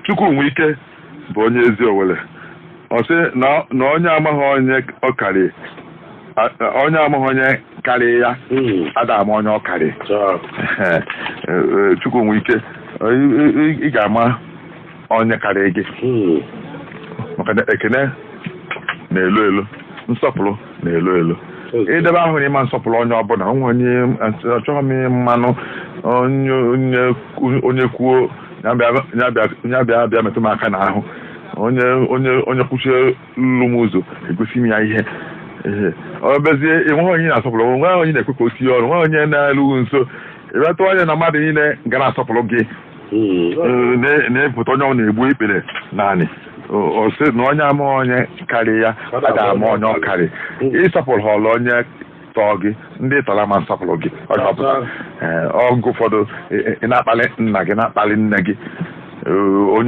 Chukwunwike bụ onye ezi Owele. Ọ sị na onye amaghị onye ọ karị, onye amaghị onye karị ya, ada ama onye ọ karị. Chukwunwike, ị ga-ama onye karị gị, maka na ekene na-elu elu, nsọpụrụ na-elu elu. Idebe ahụ na ịma nsọpụrụ onye ọbụla onwe onye achọghị m mmanụ onye kwuo ya bịa bịa metụ m aka n'ahụ, onye kwuchie lụ m ụzọ, egosi m ya ihe. Ee, ọ bezie enweghị onye na-asọpụrụ, nweghị onye na-ekwe ka o tinye ọrụ, nweghị onye na-elughị nso. Ịbịatụ anya na mmadụ niile ga na-asọpụrụ gị, na-epụta onye ọ na-egbu ikpere naanị. Ọ sị na onye ama onye karị ya, a ga-ama onye ọ karị. Ịsọpụrụ họrọ onye tọọ gị, ndị tọrọ ama nsọpụrụ gị. Ọ ga-apụta. Ee, ọgụ ụfọdụ ị na-akpali nna gị, na-akpali nne gị. Ee, onye